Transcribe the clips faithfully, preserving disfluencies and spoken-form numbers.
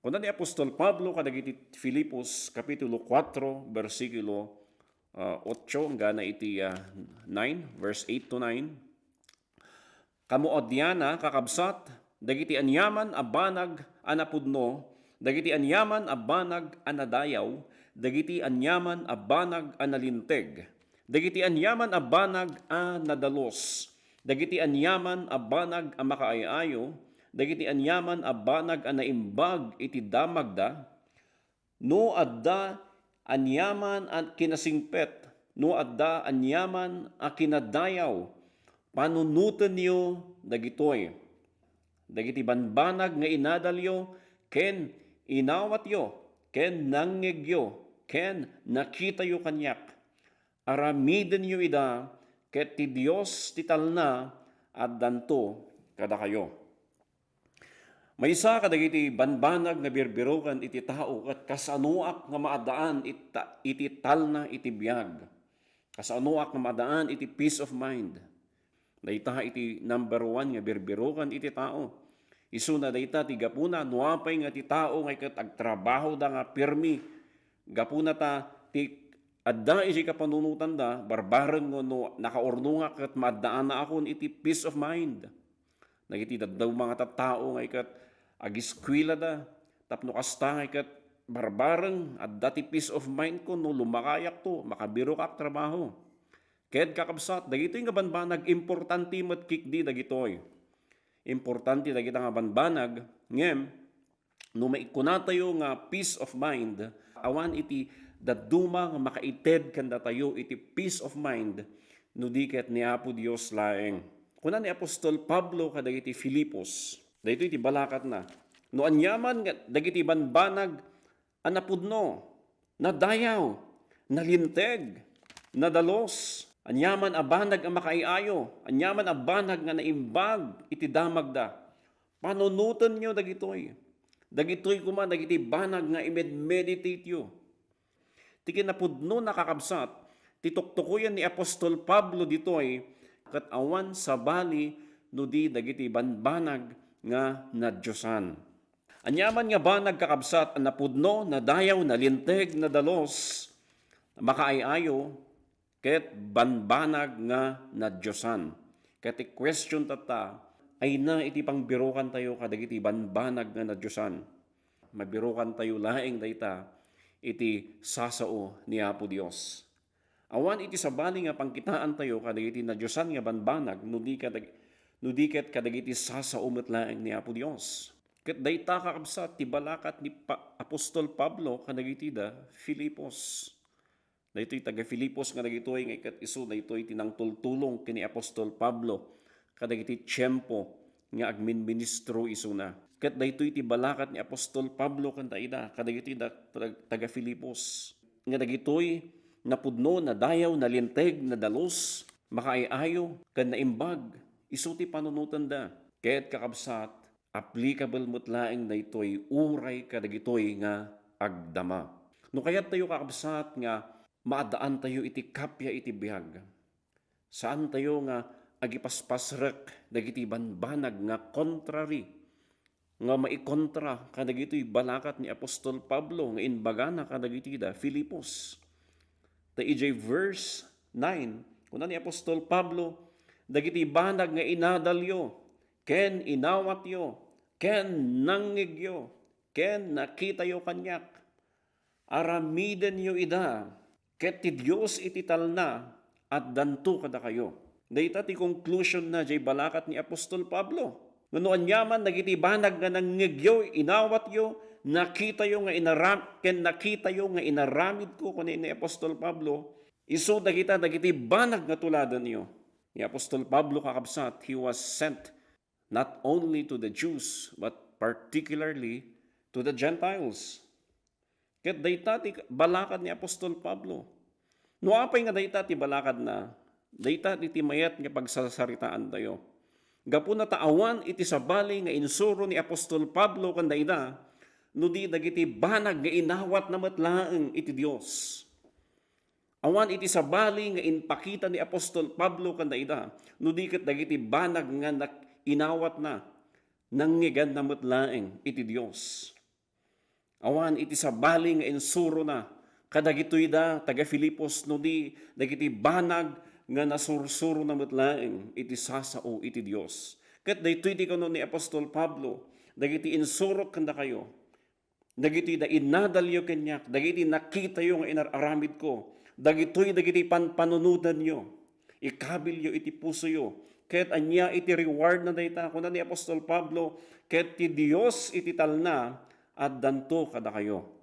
Kuna ni apostol Pablo kadagiti Filipos, kapitulo kuatro, bersikulo, ah, otso, enggana iti, ah, nine, verse eight to nine. Kamu a diana, kakabsat, dagiti aniaman a banag a napudno, dagiti aniaman a banag a nadayaw, dagiti aniaman a banag a nalinteg, dagiti aniaman a banag a nadalus, dagiti aniaman a banag a makaay-ayo, dagiti aniaman a banag a naimbag iti damagda, no adda aniaman a kinasingpet, no adda aniaman a kinadayaw, panunotenyo dagitoy. Dagiti banbanag nga inadalyo ken inawatyo ken nangngegyo ken nakitayo kaniak. Aramidenyo ida, ket ti Dios ti talna addanto kadakayo. Maysa kadagiti banbanag nga birbiroken iti tao ket kasanoak nga maadaan it-, iti talna iti biag. Kasanoak nga maadaan iti peace of mind. Dayta iti number one nga birbiroken iti tao. Isuna dayta ti gapuna, no apay nga ti tao nga ket agtrabahoda nga pirmi, gapuna ta ti adda iti kapanunotanda, barbareng no nakaurnongak ket maaddaanakon iti peace of mind. Dagiti dadduma nga tattao nga iket agiskuelada tapno kasta nga iket barbareng, adda ti peace of mind ko no lumakayakto, makabirok ak trabaho. Ket kakabsat, dagitoy nga banbanag importante met ketdi dagitoy. Importante dagita nga banbanag, ngem no maikunatayo nga peace of mind, awan iti dadduma nga makaited kandatayo iti peace of mind no di ket ni Apo Dios laeng. Kuna ni apostol Pablo kadagiti Filipos, daytoy ti balakatna, no aniaman nga dagiti banbanag a napudno, nadayaw, nalinteg, nadalus, aniaman a banag a makaay-ayo, aniaman a banag nga naimbag iti damagda, panunotenyo dagitoy. Dagitoy koma dagiti banag nga i-meditate-yo. Ti kinapudno, nakakabsat, ti tuktukoyen ni apostol Pablo ditoy, ket awan sabali no di dagiti banbanag nga nadiosan. Aniaman nga banag, kakabsat, a napudno, nadayaw, nalinteg, nadalus, makaay-ayo, ket banbanag nga nadiosan. Ket ti question tatta, ayna iti pangbirokantayo kadagiti banbanag nga nadiosan? Mabirokantayo laeng dayta iti sasao ni Apo Dios. Awan iti sabali nga pangkitaantayo kadagiti nadiosan nga banbanag no di kadag-, no di ket kadagiti sasao met laeng ni Apo Dios. Ket dayta, kakabsat, ti balakat ni Pa-, apostol Pablo kadagiti da Filipos. Daytoy taga-Filipos nga dagitoy nga iket isu daytoy ti nangtultulong ken ni apostol Pablo kadagiti tiempo nga agminministro isuna. Ket daytoy ti balakat ni apostol Pablo ken daida kadagiti da-, taga-Filipos, nga dagitoy napudno, nadayaw, nalinteg, nadalus, makaay-ayo, ken naimbag. Isu ti panunotenda. Ket, kakabsat, applicable met laeng daytoy uray kadagitoy nga agdama. No kayattayo, kakabsat, nga maaddaantayo iti kappia iti biag, saantayo nga agipaspasrek dagiti banbanag nga contrary, nga maikontra kadagitoy balakat ni apostol Pablo nga imbagana kadagiti da Filipos. Ta idiay verse nine, kuna ni apostol Pablo, dagiti banag nga inadalyo, ken inawatyo, ken nangngegyo, ken nakitayo kaniak, aramidenyo ida, ket ti Dios iti talna addanto kadakayo. Dayta ti conclusion na jay balakat ni apostol Pablo. Nga no aniaman dagiti banag nga nangngegyo, inawatyo, nakitayo nga inaram-, ken nakitayo nga inaramidko, kuna ni apostol Pablo, isu dagita dagiti banag nga tuladanyo. Ni apostol Pablo, kakabsat, he was sent not only to the Jews, but particularly to the Gentiles. Ket dayta ti balakat ni apostol Pablo. No apay nga dayta ti balakadna, dayta ti mayat nga pagsasaritaantayo. Gapuna ta awan iti sabali nga insuro ni apostol Pablo ken daida, no di dagiti banag nga inawatna met laeng iti Dios. Awan iti sabali nga impakita ni apostol Pablo ken daida, no di ket dagiti banag nga nak-, inawatna, nangngeganna met laeng iti Dios. Awan iti sabali nga insurona kadagitoy da taga-Filipos no di dagiti banag nga nasursurona met laeng iti sasao iti Dios. Ket daytoy ti kunana ni Apostol Pablo, dagiti insurok kadakayo, dagiti da inadalyo kaniak, dagiti nakitayo nga inar-aramidko, dagitoy dagiti panpanunotanyo, ikabilyo iti pusoyo. Ket ania iti reward na dayta? Kuna ni Apostol Pablo, "Ket ti Dios iti talna addanto kadakayo."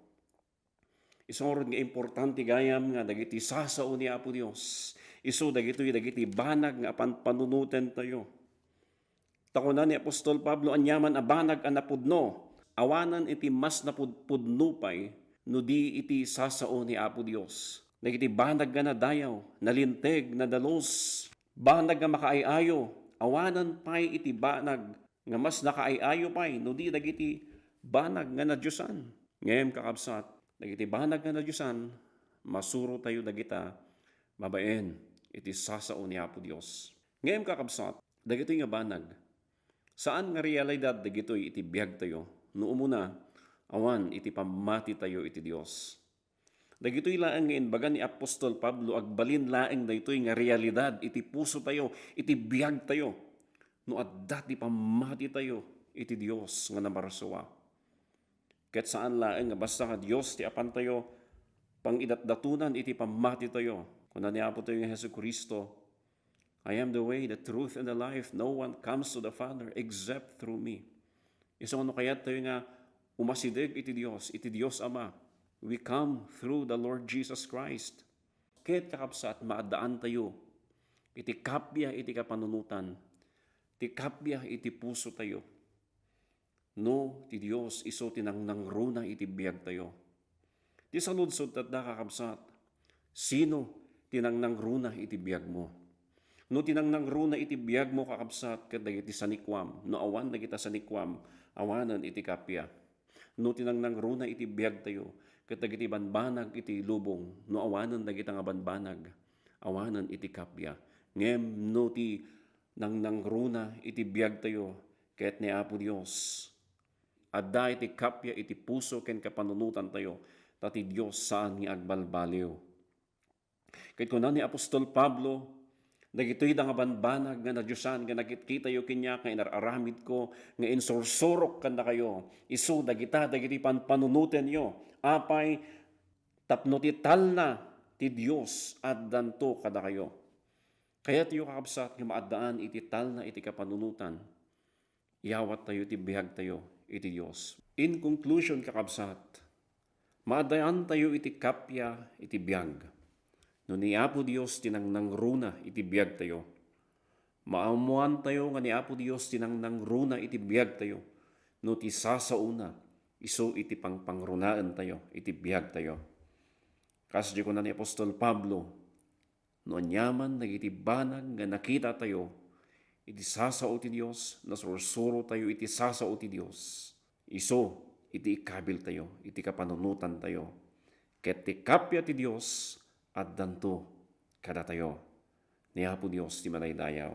Isu ngarud nga importante gayam nga dagiti sasao ni Apo Dios, isu dagitoy dagiti banag nga panpanunotentayo. Ta kuna ni Apostol Pablo, "Aniaman a banag a napudno, awanen iti mas napudpudno pay no di iti sasao ni Apo Dios." Dagiti banag nga nadayaw, nalinteg, nadalus, banag nga makaay-ayo, awanen pay iti banag nga mas nakaay-ayo pay no di dagiti banag nga nadiosan. Ngem, kakabsat, dagiti banag nga nadiosan, masurotayo dagita babaen iti sasao ni Apo Dios. Ngem, kakabsat, dagitoy nga banag, saan nga realidad dagitoy iti biagtayo no umuna awan iti pammatitayo iti Dios. Dagitoy laeng nga imbaga ni Apostol Pablo, agbalin laeng daytoy nga realidad iti pusotayo, iti biagtayo, no adda ti pammatitayo iti Dios nga namarsua. Ket saan laeng nga basta nga Dios ti apantayo pangidatdatonan iti pammatitayo. Kuna ni Apotayo nga Jesu-Cristo, "I am the way, the truth, and the life. No one comes to the Father except through me." Isu nga no kayattayo nga umasideg iti Dios, iti Dios Ama, we come through the Lord Jesus Christ. Ket, kakabsat, maaddaantayo iti kappia iti kapanunotan, ti kappia iti pusotayo. No ti Dios isu ti nangnangruna iti biagtayo. Ti saludsod tatta, kakabsat, sino ti nangnangruna iti biagmo? No ti nangnangruna iti biagmo, kakabsat, ket dagiti sanikuam, no awan dagita sanikuam, awanen iti kappia. No ti nangnangruna iti biagtayo, ket dagiti banbanag iti lubong, no awanen dagita nga banbanag, awanen iti kappia. Ngem no ti nangnangruna iti biagtayo ket ni Apo Dios, adda iti kappia iti puso ken kapanunotantayo, ta ti Dios saan nga agbalbaliw. Ket kuna ni Apostol Pablo, dagitoy da nga banbanag nga nadiosan nga nakitkitayo kaniak nga inar-aramidko nga insursurok kadakayo, isu dagita dagiti panpanunotenyo. Apay, tapno ti talna ti Dios addanto kadakayo. Kayatyo, kakabsat, nga maaddaan iti talna iti kapanunotan. Iyawattayo ti biagtayo iti Dios. In conclusion, kakabsat, maaddaantayo iti kappia iti biag no ni Apo Dios ti nangnangruna iti biagtayo. Maammoantayo nga ni Apo Dios ti nangnangruna iti biagtayo no ti sasaona isu iti pangpangrunaentayo iti biagtayo. Kasdi kuna ni Apostol Pablo, no aniaman dagiti banag nga nakitatayo iti sasao ti Dios, nasursurotayo iti sasao ti Dios, isu iti ikabiltayo iti kapanunotantayo, ket ti kappia ti Dios addanto kadatayo. Ni Apo Dios ti madaydayaw.